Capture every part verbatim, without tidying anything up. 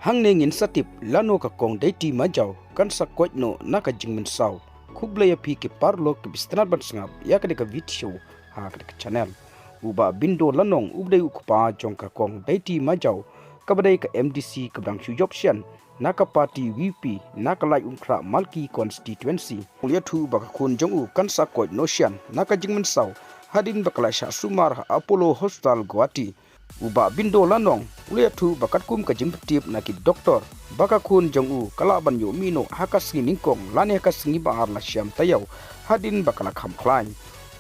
Hangne ngin sa tip lano ka Kong Daiti Majaw kan sa koit noh na ka jingmynsaw. Khublei ïa phi ki paralok ki ba sngewtynnat ban sngap ïa kane ka video ha kane ka channel. U Bah Bindo Lanong u ba dei u kpa jong ka Kong Daiti Majaw, ka ba dei ka M D C ka ba dang shu jop shen na ka party V P na ka Laitumkhrah Malki constituency, u la ïathuh ba ka khun jong u kan sa koit noh shen na ka jingmynsaw hadien ba ka la shah sumar ha Apollo Hospital, Guwahati. U Bah Bindo Lanong u la ïathuh ba katkum ka jingpyntip na ki doktor ba ka khun jong u ka lah ban ïoh mih noh ha ka sngi nyngkong lane ha ka sngi ba ar la shem taïew hadien ba ka la kham khlaiñ.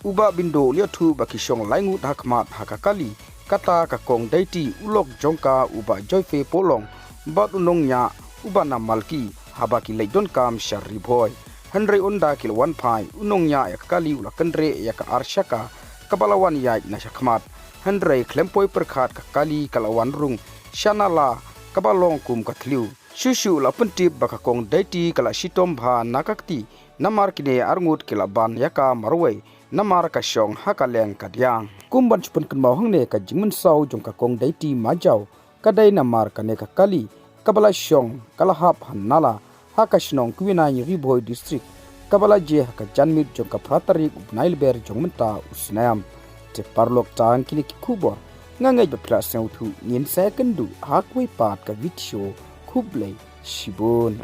U Bah Bindo u la ïathuh ba ki shong lai ngut ha khmat ha ka kali, kata ka Kong Daiti, u lok jong ka u Bah Joyfeh Pohlong bad u nongñiah u Bah Namalki, haba ki leit donkam sha Ri Bhoi. Hynrei ynda ki la wan phai, u nongñiah ïa ka kali u la kynreh ïa ka ar shaka ka ba la wan ïaid na sha khmat. Hynrei khlem poi pyrkhat ka kali ka la wan rung sha nala ka ba long kum ka thliew. Shuh shuh la pyntip ba ka Kong Daiti ka la shitom bha na ka kti, namar kine ar ngut ki la ban ïa ka marwei namar ka shong ha ka leng ka diang. Kum ban shu pynkynmaw hangne, ka jingmynsaw jong ka Kong Daiti Majaw ka dei namar kane ka kali ka ba la shong ka la hap ha nala ha ka shnong Kwiwynaiñ, Ri Bhoi District, ka ba la jia ha ka janmiet jong ka phra tarik u bnai Lber jong mynta u snem. Te paralok, tang kine ki khubor, nga ngeit ba phi la sngewthuh. Ngin sa ïakynduh ha kawei pat ka video. Khublei shibun.